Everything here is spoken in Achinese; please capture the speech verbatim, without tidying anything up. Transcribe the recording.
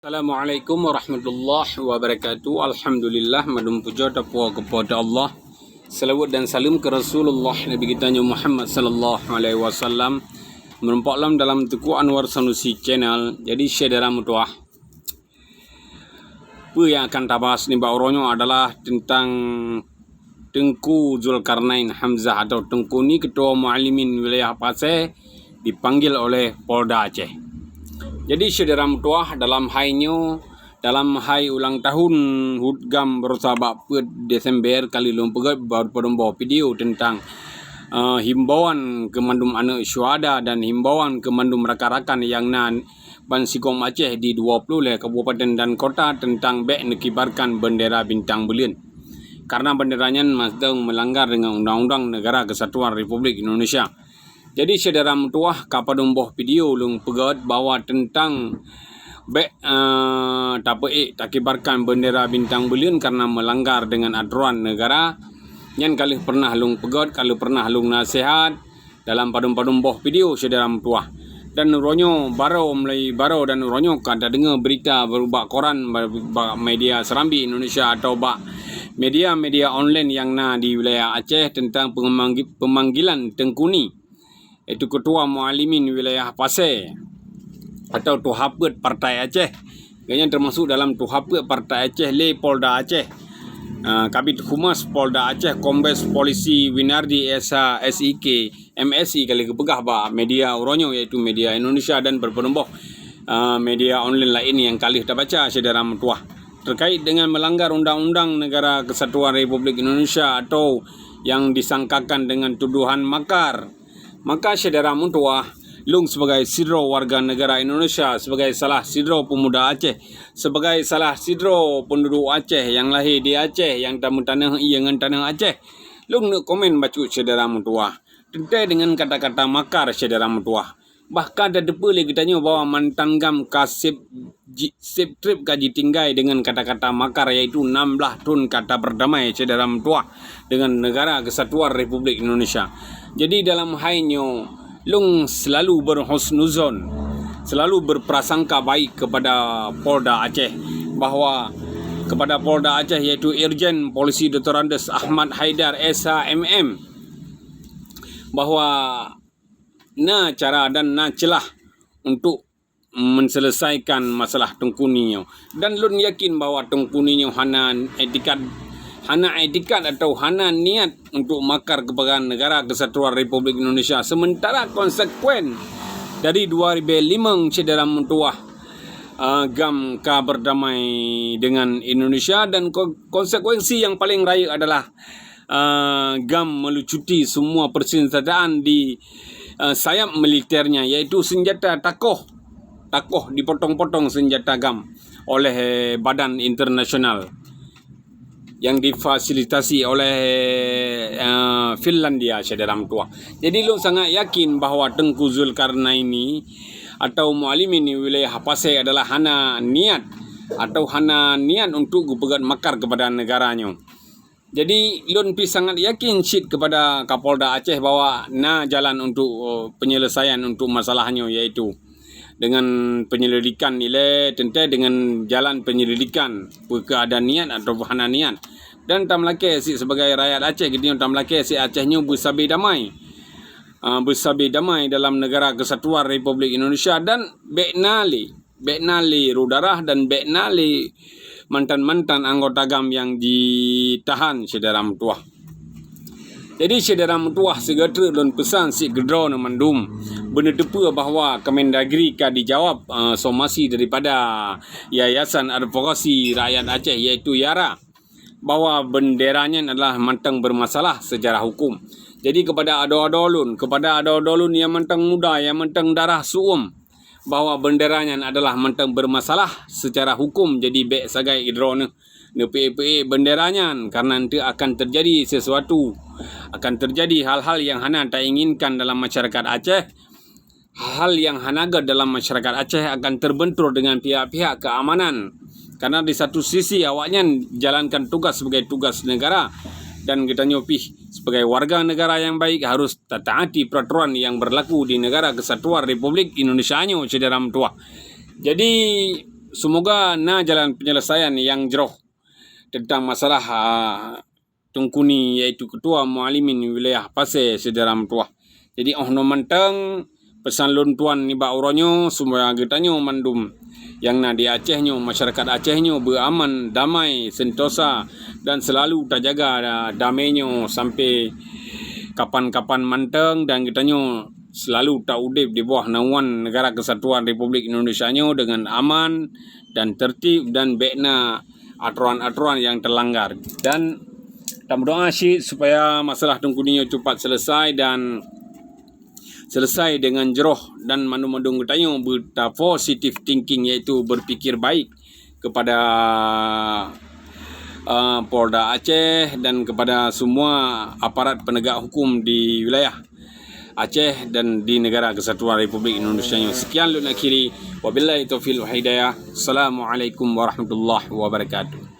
Assalamualaikum warahmatullahi wabarakatuh. Alhamdulillah, mandum puja tapuja keu Po teu Allah. Selawat dan salam keu Rasulullah Nabi geutanyoe Muhammad sallallahu alaihi wasallam. Meureumpok lom dalam Teuku Anwar Sanusi Channel. Jadi, syedara meutuwah, peue nyang akan tabahas nibak uroe nyoe adalah teuntang Teungku Zulkarnain Hamzah atau Teungku Ni, Ketua Mualimin Wilayah Pasé, dipanggil oleh Polda Aceh. Jadi, syedara meutuwah, dalam hai nyoe, dalam hai ulang tahun HUT GAM baroesa bak peuet Desember, ka lheueh lôn peugét bak padum boh video teuntang, eh, himbauan keu mandum aneuëk syuhada dan himbauan keu mandum rakan-rakan nyang na ban sigom Aceh di dua puluh lhée kabupaten dan kota teuntang bék neukibarkan bendera bintang buleuen, karena bendera nyan meudeueng meulanggar deungon Undang-Undang Negara Kesatuan Republik Indonesia. Jadi, syedara meutuwah, ka padum boh video lôn peugét bahwa teuntang bék, eh, tapeuék takibarkan bendera bintang buleuen karena meulanggar deungon atoran negara. Nyan ka lheueh pernah lôn peugét, ka lheueh pernah lôn naseuhat dalam padum-padum boh video, syedara meutuwah. Dan uroe nyoe barô mulai barô dan uroe nyoe ka tadeungoe beurita bak koran, bak media seurambi Indonesia atau bak media-media online nyang na di wilayah Aceh teuntang peumanggi-, peumanggilan Teungku Ni, yaitu Ketua Mualimin Wilayah Pasé atau Tuha Peuet Partai Aceh. Gobnyan teumasuk dalam Tuha Peuet Partai Aceh lé Polda Aceh, ah, Kabid Humas Polda Aceh, Kombes Polisi Winardi S H, S I K, M S I, ka lheueh geupeugah bak media uroe nyoe, yaitu media Indonesia dan beureumpok, ah, media online laén nyang ka lheueh tabaca, syedara meutuwah, terkait dengan melanggar Undang-Undang Negara Kesatuan Republik Indonesia atau yang disangkakan dengan tuduhan makar. Maka, syedara meutuwah, lôn sebagai sidroe warga negara Indonesia, sebagai salah sidroe pemuda Aceh, sebagai salah sidroe penduduk Aceh nyang lahé di Aceh, nyang tameutaneuh ie ngon taneuh Aceh, lôn neuk komen bacut, syedara meutuwah, teuntée deungon kata-kata makar, syedara meutuwah. Bahkan tateupeue lé geutanyoe bahwa mantan GAM ka seb ji-, seb treb ka jitinggai deungon kata-kata makar, yaitu nam blaih thon ka taberdamai, syedara meutuwah, deungon Negara Kesatuan Republik Indonesia. Jadi, dalam hai nyoe, lôn selalu berhusnuzon, selalu berprasangka baik kepada Polda Aceh, bahwa kepada Polda Aceh, yaitu Irjen Polisi Doktor Andes Ahmad Haidar, S H M M, bahwa na cara dan na ceulah untuk menselesaikan masalah Teungku Ni nyoe. Dan lôn yakin bahwa Teungku Ni nyoe hana itikad, hana itikad atau hana niat untuk makar kepada Negara Kesatuan Republik Indonesia. Sementara konsekuen dari dua ribu lima syedara meutuwah, eh, GAM ka berdamai dengan Indonesia dan ko-, konsekuensi yang paling rayeuk adalah, eh, GAM melucuti semua persenjataan di, eh, sayap militernya, yaitu senjata takoh, takoh dipotong-potong senjata GAM oleh, eh, badan internasional yang difasilitasi oleh, eh, Finlandia, syedara meutuwah. Jadi, lôn sangat yakin bahwa Teungku Zulkarnaini atau Mualimin Wilayah Pasé adalah hana niat atau hana niat untuk geupeugét makar kepada negara nyoe. Jadi, lôn pih sangat yakin cit kepada Kapolda Aceh bahwa na jalan untuk, eh, penyelesaian untuk masalah nyoe, yaitu dengan penyelidikan ilée, teuntée dengan jalan penyelidikan, peu kheueh ada niat atau hana niat. Dan tameulakée cit sebagai rakyat Aceh, geutanyoe tameulakée cit Aceh nyoe beusabe damai. Ah, beusabe damai dalam Negara Kesatuan Republik Indonesia dan bék na lé, bék na lé roh darah dan bék na lé mantan-mantan anggota GAM nyang jitahan, syedara meutuwah. Jadi, syedara meutuwah, sigoe treuk lôn peusan cit keu droeneuh mandum, beuneuteupeue bahwa Kemendagri ka dijawab, eh, somasi daripada Yayasan Advokasi Rakyat Aceh, yaitu YARA, bahwa bendera nyan adalah mantong bermasalah secara hukum. Jadi, kepada adoe-adoe lôn, kepada adoe-adoe lôn nyang mantong muda, nyang mantong darah su'uem, bahwa bendera nyan adalah mantong bermasalah secara hukum, jadi bék sagai droeneuh neupeuék-peuék bendera nyan, karena nanti akan terjadi sesuatu, akan terjadi hal-hal yang hana tainginkan dalam masyarakat Aceh. Hal yang hana gét dalam masyarakat Aceh akan terbentur dengan pihak-pihak keamanan, karena di satu sisi awaknyan jalankan tugas sebagai tugas negara, dan geutanyoe pih sebagai warga negara yang baik harus tataati peraturan yang berlaku di Negara Kesatuan Republik Indonesia nyoe, syedara meutuwah. Jadi, Semoga na jalan penyelesaian nyang jroh tentang masalah, ah, Teungku Ni, yaitu Ketua Mualimin Wilayah Pasé Syedara Meutuwah. Jadi, oh noe mantong peusan lôn tuan nibak uroe nyoe, supaya geutanyoe mandum nyang na di Aceh nyoe, masyarakat Aceh nyoe beuaman, damai, sentosa, dan selalu tajaga damai nyoe sampai kapan-kapan mantong, dan geutanyoe selalu taudeb di bawah naungan Negara Kesatuan Republik Indonesia nyoe dengan aman dan tertib dan bék na aturan-aturan nyang teulanggar. Dan tameudoa cit supaya masalah Teungku Ni nyoe cupat selesai dan selesai dengan jroh, dan mandum-mandum geutanyoe beuta positive thinking, yaitu berpikir baik kepada, uh, Polda Aceh dan kepada semua aparat penegak hukum di wilayah Aceh dan di Negara Kesatuan Republik Indonesia nyoe. Sekian lôn akhiri. Wabillahi taufiq wal hidayah. Assalamualaikum warahmatullahi wabarakatuh.